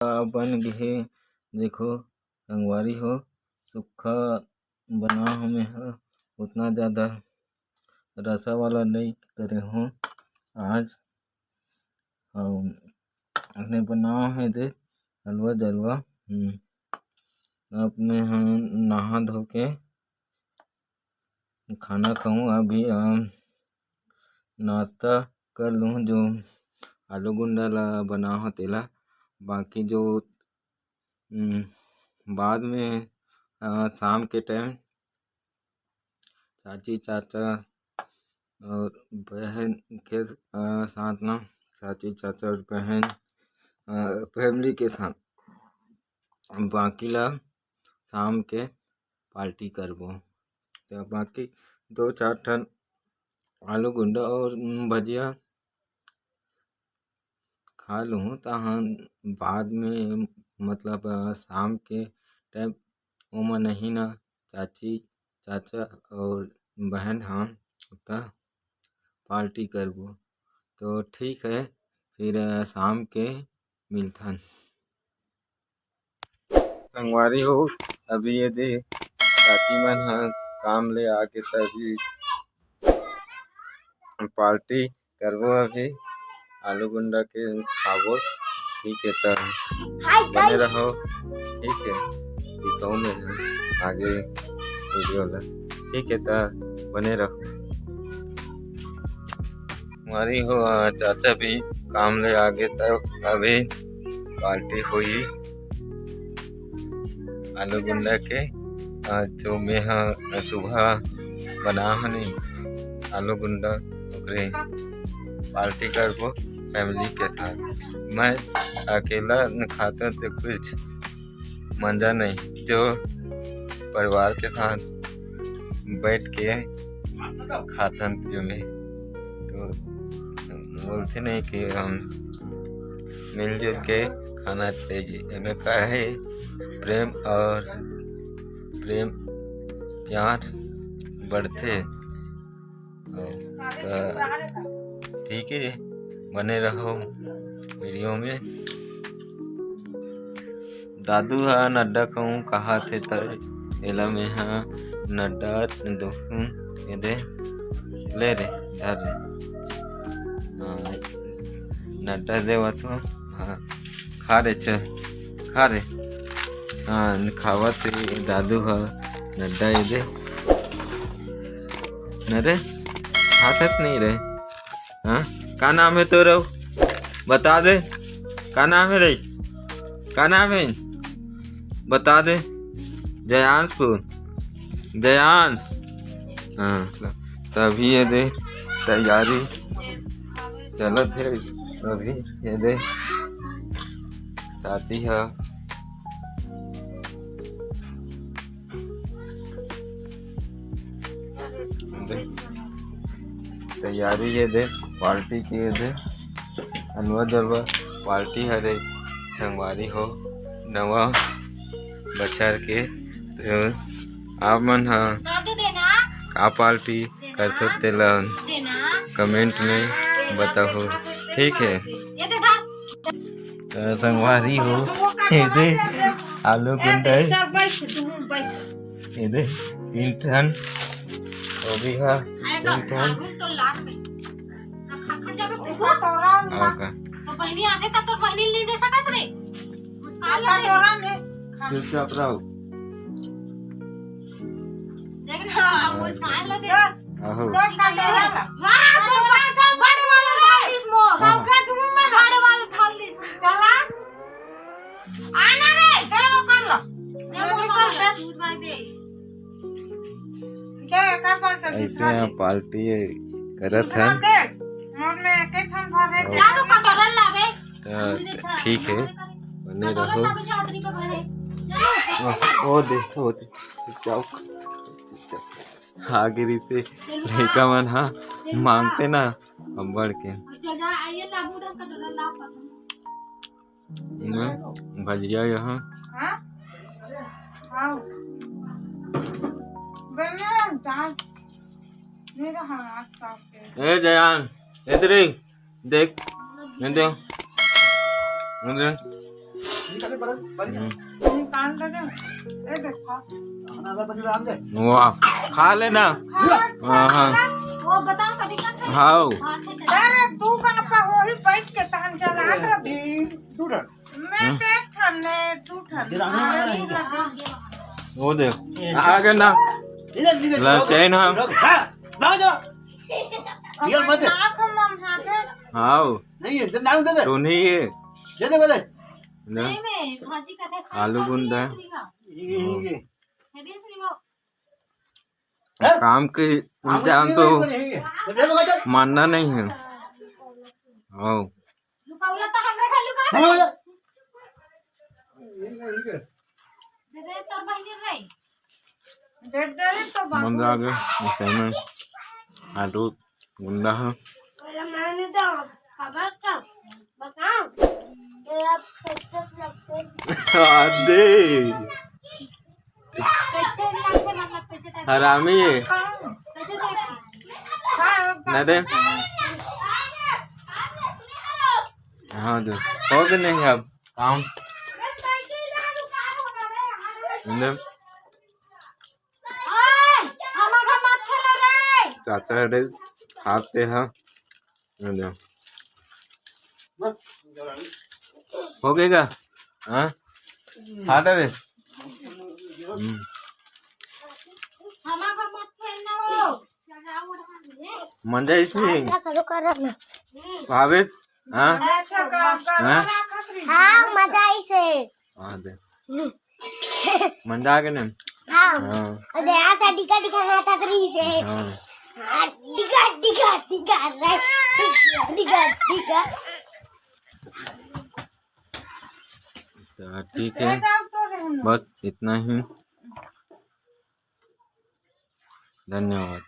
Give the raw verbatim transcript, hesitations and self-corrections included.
बन गे हे। देखो संगवारी हो, सुक्खा बना हमें ह, उतना ज्यादा रसा वाला नहीं करे हो आज। अउ अपने बनाओ है दे हलवा जलवा। हम्म, अब मैं ह नहा धो के खाना खाऊं। अभी अ, नाश्ता कर लूं, जो आलू गुंडा ला बना हो तेला। बाकी जो हम्म, बाद में अ, शाम के टाइम चाची चाचा और बहन के अ, साथ ना, चाची चाचा और बहन फैमिली के साथ बाकी ला शाम के पार्टी करबो। तो बाकी दो चार ठन आलू गुंडा और उम, भजिया खा लूँ, तहाँ बाद में मतलब अ, शाम के टाइम ओमन नहीं ना, चाची चाचा और बहन हम त पार्टी करबो। तो ठीक है, फिर अ, शाम के मिलथन। संगवारी हो, अभी ये दे चाची मन ह काम ले आके तभी पार्टी करबो, अभी आलू गुंडा के खाबो। ठीक है, त बने रहो। ठीक है, दिखाऊँ मैं आगे वीडियो ला। ठीक है, त बने रहो। हमारी हो अ, चाचा भी काम ले आगे, तब अभी पार्टी होई आलू गुंडा के। अ, जो मैं ह सुबह बना हनी आलू गुंडा, ओकरे पार्टी करबो फैमिली के साथ। मैं अकेला खाता तो कुछ मजा नहीं, जो परिवार के साथ बैठ के खातन पियो में, तो बोलते नहीं कि हम मिलजुल के खाना चाहिए। एमे का है, प्रेम और प्रेम प्यार बढ़ते। तो ठीक है, बने रहो वीडियो में। दादू ह नड्डा कहूँ कहा थे, त एला में ह नड्डा दोहूँ, ये दे, ले रे, धर रे। हाँ, नड्डा देवत हो। हाँ, खा रे, चल, खा रे। हाँ, खावत हे दादू ह नड्डा, ये दे। न रे, हाथत नहीं रहे। हाँ, का नाम है तोरो? बता दे, का नाम है रे? का नाम है? बता दे। जयांशपुर, जयांश। हाँ, तभी ये दे तैयारी चलत है। अभी ये दे चाची है, दे। तैयारी ये दे, पार्टी के ये दे, हलवा जलवा पार्टी हरे, संगवारी हो, नवा बछर के। तो आप मन ह का पार्टी करथो, तेला कमेंट में बताओ, ठीक है? तो संगवारी हो, ये दे आलू गुंडा है। ये दे तीन ठन, वो भी है तीन ठन। और का? तो बहनी आते तब तो बहनी नहीं दे सकस रे। मुस्कान लगे। चुपचाप रहो। देख ना, मुस्कान लगे। आहो। वाह, बड़े वाला थाल दिस मोर। हाँ। बड़े वाला थाल दिस। चला। आना रे, दे वो कर लो। दे वो कर लो, दूध मार दे। ऐसे यहाँ पार्टी करत है। मोर में एक एक ठन भर है। जा तो कटोरा लावे। तो ठीक है, बने रहो। ओ, ओ दे, ओ दे, चुपचाप, चुपचाप। आगे रीते लइका मन हा मांगते ना अब्बड़ के। चल जा, आइए लाबू ढंग कटोरा ला। भजिया यहाँ। हाँ? आओ। ए जयान, इधर ही देख, ये देख, ये देख। चले, बड़े, बड़े। हम्म। कान लगे। ए, देखा। वाह, खा लेना। हाँ, हाँ। वो बताओ, कभी कब खाए? हाओ। हाँ, खाए। अरे, दू गन पर वही बैठ के तहन चला रही। दू ठन। मैं हम्म। देख ठन, मैं दू ठन। वो दे। आ गए ना। इधर, इधर। ललचैन, हाँ। हाँ, भाग जाओ। रियल मत है। नाक हम, हम हाथ है। हाओ। नहीं है, इधर नाक उधर है। तो नहीं है। दे दे, बोले। ले। सही में, भाजी का टेस्ट आलू गुंडा है। ये, ये, ये। है भी असली वो। काम के काम उल्टा हम तो नहीं है। मानना नहीं है। हाँ। लुकाउला तो हमरे घर लुका। हाँ। ये नहीं है। दे दे, तोर बहिनी नहीं। दे दे तो बाबू। मजा आ गया, सही में। आलू गुंडा है। अरे मैंने तो खबर था, बताओ। तेरा कैसे लगते? अरे। कैसे लगते, मतलब, कैसे टाइप? हरामी है। कैसे टाइप? ना दे। हाँ, दे। हो गए नहीं अब काम। दे। ओए, हमारा मत खेलो रे। चाचा रे, खाते हैं। ये दे। हो गएगा? हाँ? खा ले रे। हम्म। हमारा मत खेलना हो। मंजा इसमें। ऐसा करो, कर रहा ना। भावेश? हाँ? ऐसा कर, कर, हाँ? हाँ, मजा आई से। हाँ, दे। मंजा के नहीं? हाँ। हाँ। अरे, ऐसा डिगा, डिगा हाथ रही से। हाँ। हाँ, डिगा, डिगा, डिगा, डिगा, डिगा। तो ठीक है, बस इतना ही। धन्यवाद।